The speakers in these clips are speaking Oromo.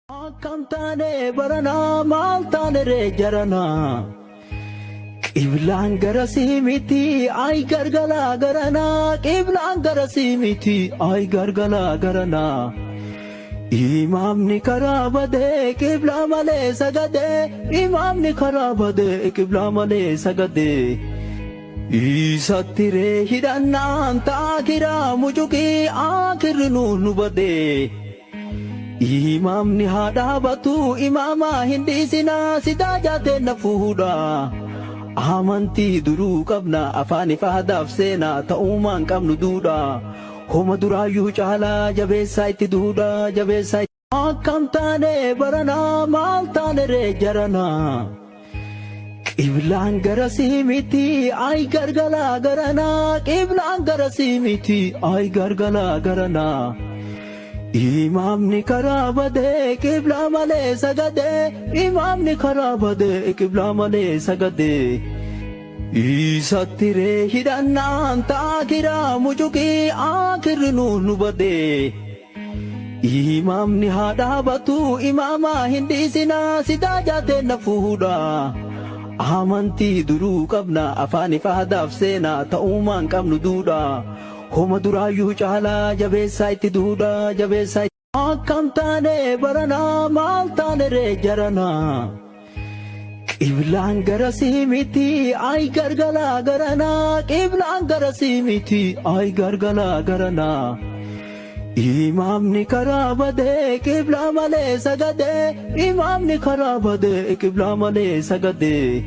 Akkam taane baranaa maal taane ree jaranaa? Qiblaan gara miti ay gargalaa garanaa, qiblaan gara miti ay gargalaa garanaa. Imaamni karaa badee qiblaa malee sagadee, imaamni karaa badee qiblaa malee sagadee. Isatti ree hidhannaan taakiraa mucuqii akirri nu badee. Imaamni haa dhaabatu, imaamaa hin dhiisinaa, sidaa jaatee na fuudha. Amantii duruu qabna, afaan ifaadaaf seenaa ta'uumaan qabnu duudha. Homa duraayyuu caalaa jabeessaa itti duudha, jabeessaa. Akkam taane baranaa maal taane ree jaranaa? Qiblaan gara miti ay gargalaa garanaa, qiblaan gara miti ay gargalaa garanaa. Imaamni karaa badee qiblaa malee sagadee, imaamni karaa badee qiblaa malee sagadee. Isatti ree hidhannaan taakiraa mucuqii akirri nu badee. Imaamni haa dhaabatu, imaamaa hin dhiisinaa, sidaa jaatee na fuudha. Amantii duruu qabna, afaan ifaadaaf seenaa ta'uumaan qabnu duudha. Homa duraayyuu caalaa jabeessaa itti duudha, jabeessaa. Akkam taane baranaa maal taane ree jaranaa? Qiblaan gara miti ay gargalaa garanaa, qiblaan gara miti ay gargalaa garanaa. Imaamni karaa badee qiblaa malee sagadee, imaamni karaa badee qiblaa malee sagadee.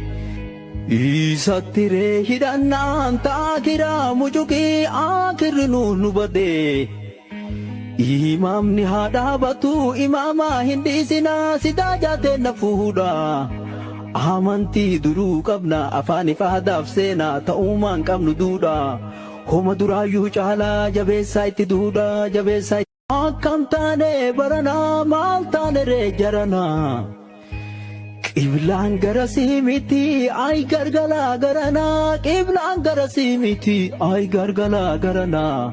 Isatti ree hidhannaan taakiraa mucuqii akirri nu badee. Imaamni haa dhaabatu, imaamaa hin dhiisinaa, sidaa jaatee na fuudha. Amantii duruu qabna, afaan ifaadaaf seenaa ta'uumaan qabnu duudha. Homa duraayyuu caalaa jabeessaa itti duudha, jabeessaa. Akkam taane baranaa maal taane ree jaranaa? Qiblaan gara miti ay gargalaa garanaa, qiblaan gara miti ay gargalaa garanaa.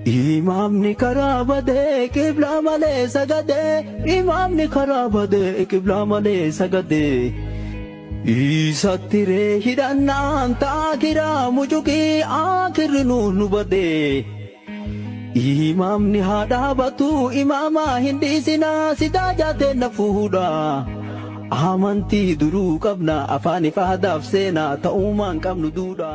Imaamni karaa badee qiblaa malee sagadee, imaamni karaa badee qiblaa malee sagadee. Isatti ree hidhannaan taakiraa mucuqii akirri nu badee. Imaamni haa dhaabatu, imaamaa hin dhiisinaa, sidaa jaatee na fuudha. Amantii duruu qabna, afaan ifaadaaf seenaa ta'uumaan qabnu duudha.